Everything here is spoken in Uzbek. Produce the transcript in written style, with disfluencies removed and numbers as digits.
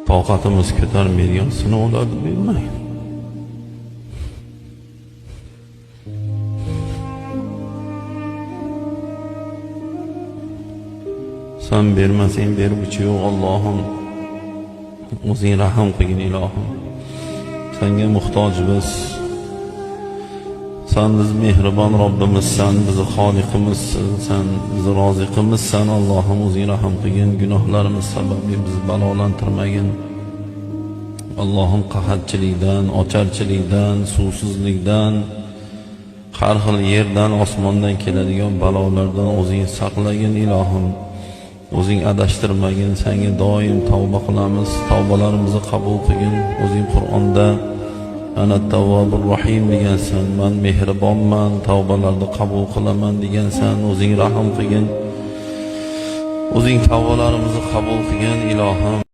Toqatimiz ko'tarmaydigan sinovlarni bermagin. San bermasang berguchi yo'q Allohim. O'zing rahm qilgin ilohim. Senga muhtojmiz. Sen biz mehribon Robbimizsan, bizni Xoliqimizsan, sen bizni roziqimizsan. Allohim o'zing rahm qilgin, gunohlarimiz sababli bizni balolantirmagin. Allohim qahatchilikdan, ocharchilikdan, suvsizlikdan, har xil yerdan, osmondan keladigan balolardan o'zing saqlagin ilohim. O'zing adashtirmagin, senga doim tavba qilamiz, tavbalarimizni qabul qilgin. O'zing Qur'onda Ana tavvobur rohim degansan, man mehribonman, tavbalarni qabul qilaman degansan. O'zing rahm qilgin. O'zing tavbalarimizni qabul qilgin ilohim.